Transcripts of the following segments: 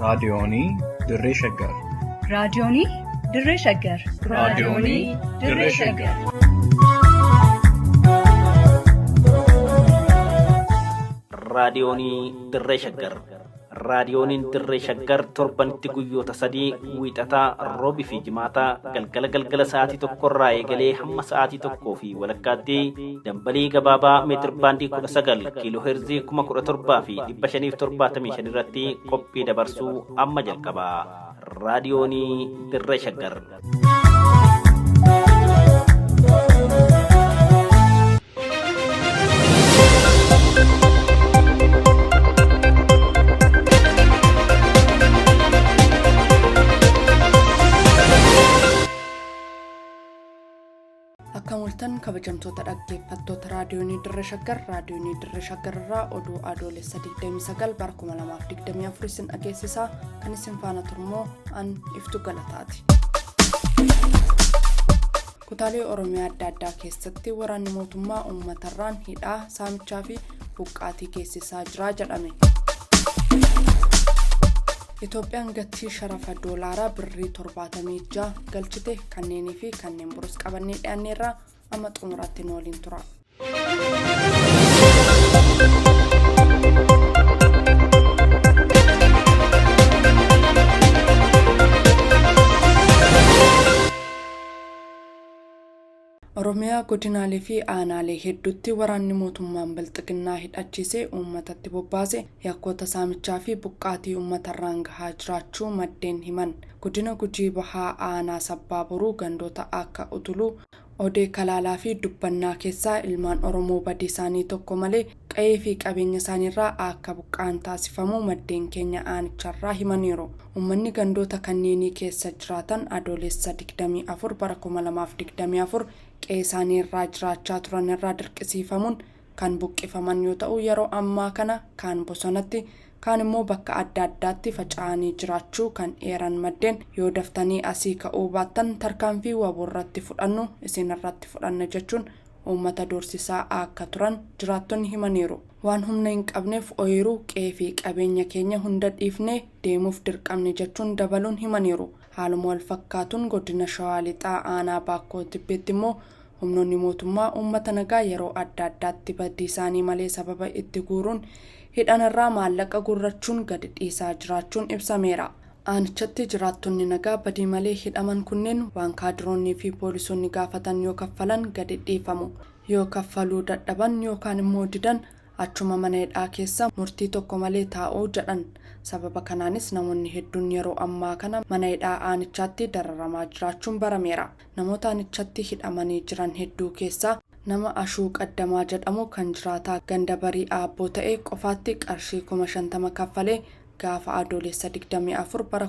Raadiyoonii Dirree Shaggar. Raadiyoonii Dirree Shaggar. Raadiyoonii Dirree Shaggar. Raadiyoonii Dirree Shaggar. Raadiyooniin Dirree Shaggar torbanitti guyyoota sadii wiixataa, roobii fi jimaataa galgala galgala sa'aatii tokkorraa eegalee hamma sa'aatii tokkoo fi walakkaatti dambalii gabaabaa meetir baandii 19 kiiloo heerzii 17,575 irratti qophii dabarsuu amma jalqaba. Raadiyoonii Dirree Shaggar. Akka mul'atan kabajamtoota dhaggeeffattoota raadiyoonii Dirree Shaggar raadiyoonii Dirree Shaggar irraa oduu adoolessa 29 bara 2024 isin dhageessisaa kan isin faana turmoo an iftu galataati. Kutaalee Oromiyaa adda addaa keessatti waraanni mootummaa uummatarraan hidhaa saamichaa fi buqqaatii geessisaa jira jedhame. Itoophiyaan gatii sharafa doolaaraa birrii 76 galchite kanneenii fi kanneen biroos qabannee dhiyaanneerraa amma xumuraatti nu waliin tura. Oromiyaa godinaalee fi aanaalee hedduutti waraanni mootummaan bilxiginnaa hidhachiisee uummatatti bobbaase yakkoota saamichaa fi buqqaatii uummatarraan gahaa jiraachuu maddeen himan. Godina Gujii Bahaa aanaa Sabbaa Boruu gandoota akka Utuluu, Odee Kalaalaa fi Dubbannaa keessaa ilmaan Oromoo badii isaanii tokko malee qa'ee fi qabeenya isaaniirraa akka buqqa'an taasifamuu maddeen keenya aanicharraa himaniiru. Uummanni gandoota kanneenii keessa jiraatan adoolessa 24 bara 2024 qe'ee isaanii irraa jiraachaa turan irraa dirqisiifamuun kan buqqifaman yoo ta'u yeroo ammaa kana kaan bosonatti kaan immoo bakka adda addaatti faca'anii jiraachuu kan eeran maddeen yoo daftanii asii ka'uu baattan tarkaanfii waboo irratti fudhannu isin irratti fudhanna jechuun uummata doorsisaa akka turan jiraattonni himaniiru. Waan humna hin qabneef ooyiruu qe'ee fi qabeenya keenya hunda dhiifnee deemuuf dirqamne jechuun dabaluun himaniiru. Haaluma wal fakkaatuun godina Shawaa Lixaa aanaa Baakkoo Tibbeetti immoo humnoonni mootummaa uummata nagaa yeroo adda addaatti badii isaanii malee sababa itti guuruun hidhan irraa maallaqa guurrachuun gadi dhiisaa jiraachuun ibsameera. Aanichatti jiraattonni nagaa badii malee hidhaman kunneen waan kaadiroonnii fi poolisoonni gaafatan yoo kaffalan gadi dhiifamu. Yoo kaffaluu dadhaban yookaan immoo didan achuma mana hidhaa keessa murtii tokko malee taa'uu jedhan. Sababa kanaanis namoonni hedduun yeroo ammaa kana mana hidhaa aanichaatti dararamaa jiraachuun barameera. Namoota aanichatti hidhamanii jiran hedduu keessaa nama Ashuu Qaddamaa jedhamu kan jiraataa ganda barii aabboo ta'e qofaatti qarshii 50,000 kaffalee gaafa adoolessa 24 bara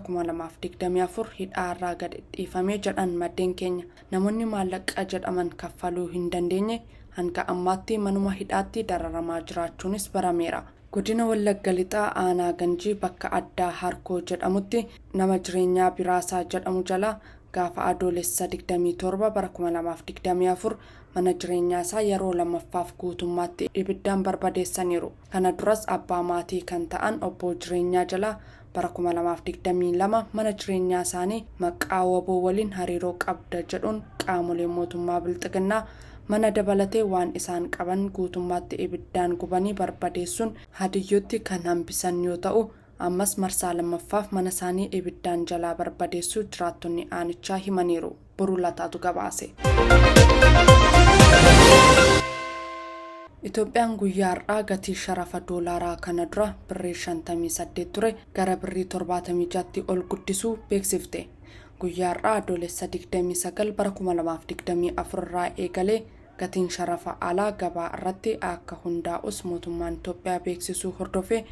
2024 hidhaarraa gad dhiifame jedhan maddeen keenya. Namoonni maallaqa jedhaman kaffaluu hin dandeenye hanga ammaatti manuma hidhaatti dararamaa jiraachuunis barameera. Godina Wallagga Lixaa aanaa Ganjii bakka addaa Harkoo jedhamutti nama jireenyaa Biraasaa jedhamu jalaa gaafa adoolessa 27 bara 2024 mana jireenyaa isaa yeroo lammaffaaf guutummaatti ibiddaan barbadeessaniiru. Kana duras abbaa maatii kan ta'an obbo Jireenyaa jalaa bara 2022 mana jireenyaa isaanii maqaa waboo waliin hariiroo qabda jedhuun qaamoleen mootummaa bilxiginnaa mana dabalatee waan isaan qaban guutummaatti ibiddaan gubanii barbadeessuun hadiyyootti kan hambisan yoo ta'u ammas marsaa lammaffaaf mana isaanii ibiddaan jalaa barbadeessuu jiraattonni aanichaa himaniiru. Boruu Lataatu gabaase. Itoophiyaan guyyaa har'aa gatii sharafa doolaaraa kana dura birrii 58 ture gara birrii 76tti ol guddisuu beeksifte. Guyyaa har'aa adoolessa 29 bara 2024 irraa eegalee gatiin sharafa alaa gabaa irratti akka hundaa'us mootummaan Itoophiyaa beeksisuu hordofee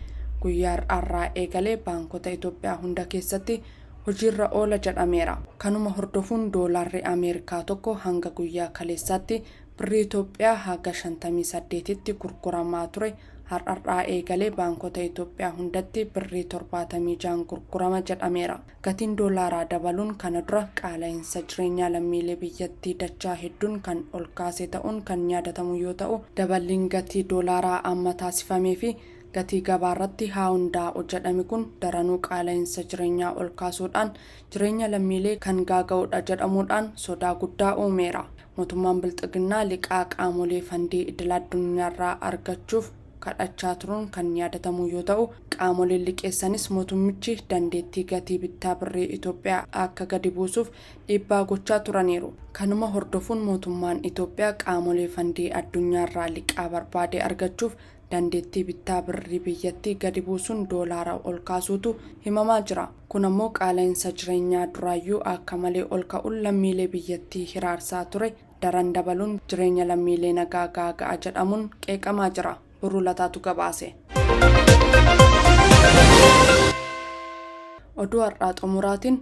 guyyaa har'aarraa eegalee baankota Itoophiyaa hunda keessatti hojiirra oola jedhameera. Kanuma hordofuun doolaarri Ameerikaa tokko hanga guyyaa kaleessaatti birrii Itoophiyaa haga 58tti gurguramaa ture har'arraa eegalee baankota Itoophiyaa hundatti birrii 76 gurgurama jedhameera. Gatiin doolaaraa dabaluun kana dura qaala'insa jireenyaa lammiilee biyyattii dachaa hedduun kan ol kaase ta'uun kan yaadatamu yoo ta'u, daballiin gatii doolaaraa amma taasifamee fi Gatii gabaarratti haa hundaa'u jedhame kun daranuu qaala'insa jireenyaa ol kaasuudhaan jireenya lammiilee kan gaaga'udha jedhamuudhaan sodaa guddaa uumeera. Mootummaan Bilxiginnaa liqaa qaamolee fandii idil addunyaarraa argachuuf kadhachaa turuun kan yaadatamu yoo ta'u, qaamoleen liqeessanis mootummichi dandeettii gatii bittaa birrii Itoophiyaa akka gadi buusuuf dhiibbaa gochaa turaniiru. Kanuma hordofuun mootummaan Itoophiyaa qaamolee fandii addunyaarraa liqaa barbaade argachuuf dandeettii bittaa birrii biyyattii gadi buusuun doolaara ol kaasuutu himamaa jira. Kun ammoo qaala'insa jireenyaa duraayyuu akka malee ol ka'uun lammiilee biyyattii hiraarsaa ture daran dabaluun jireenya lammiilee nagaa gaaga'a jedhamuun qeeqamaa jira. Boruu Lataatu gabaase. Oduu har'aa xumuraatiin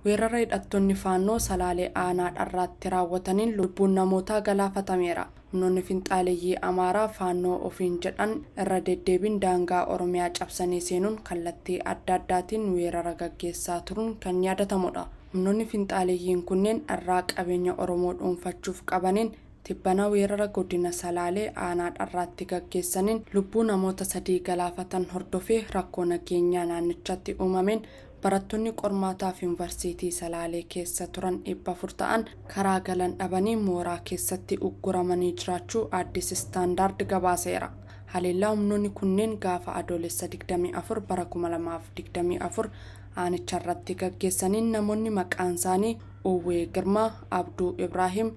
weerara hidhattoonni Faannoo Salaalee aanaa Dharraatti raawwataniin lubbuun namootaa galaafatameera. Humnoonni finxaaleyyii Amaaraa Faannoo ofiin jedhan irra deddeebiin daangaa Oromiyaa cabsanii seenuun kallattii adda addaatiin weerara gaggeessaa turuun kan yaadatamudha. Humnoonni finxaaleyyiin kunneen irraa qabeenya Oromoo dhuunfachuuf qabaniin tibbana weerara godina Salaalee aanaa Dharraatti gaggeessaniin lubbuu namoota 3 galaafatan hordofee rakkoo nageenyaa naannichatti uumameen barattoonni qormaataaf yuunivarsiitii Salaalee keessa turan 400 ta'an karaa galan dhabanii mooraa keessatti ugguramanii jiraachuu Addis Istaandaard gabaaseera. Haleellaa humnoonni kunneen gaafa Adoolessa 24 bara 2024 aanicharratti gaggeessaniin namoonni maqaan isaanii Uwwee Girmaa, Abduu Ibraahim,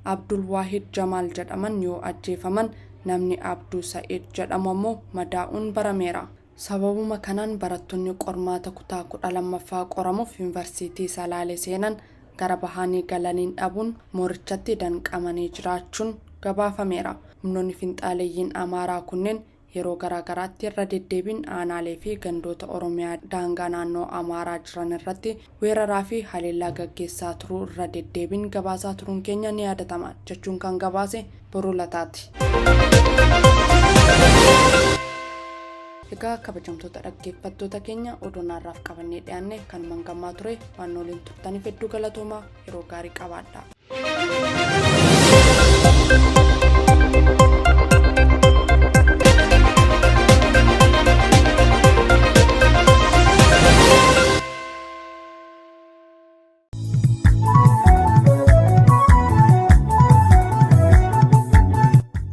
Abdul Waahid Jamaal jedhaman yoo ajjeefaman namni Abduu Sa'id jedhamu ammoo madaa'uun barameera. Sababuma kanaan barattoonni qormaata kutaa 12ffaa qoramuuf yuunivarsiitii Salaalee seenan gara bahanii galaniin dhabuun moorichatti danqamanii jiraachuun gabaafameera. Humnoonni finxaaleeyyiin Amaaraa kunneen yeroo garaagaraatti irra deddeebiin aanaalee fi gandoota Oromiyaa daangaa naannoo Amaaraa jiran irratti weeraraa fi haleellaa gaggeessaa turuu irra deddeebiin gabaasaa turuun keenya ni yaadatama jechuun kan gabaase Boruu Lataati. Egaa kabajamtoota dhaggeeffattoota keenya oduu har'aaf qabannee dhiyaanne kan mangammaa ture waan waliin turtaniif hedduu galatoomaa, yeroo gaarii qabaadha.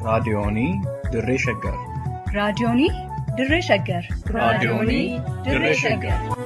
Raadiyoonii Dirree Shaggar. Raadiyoonii Dirree Shaggar. Raadiyoonii Dirree Shaggar.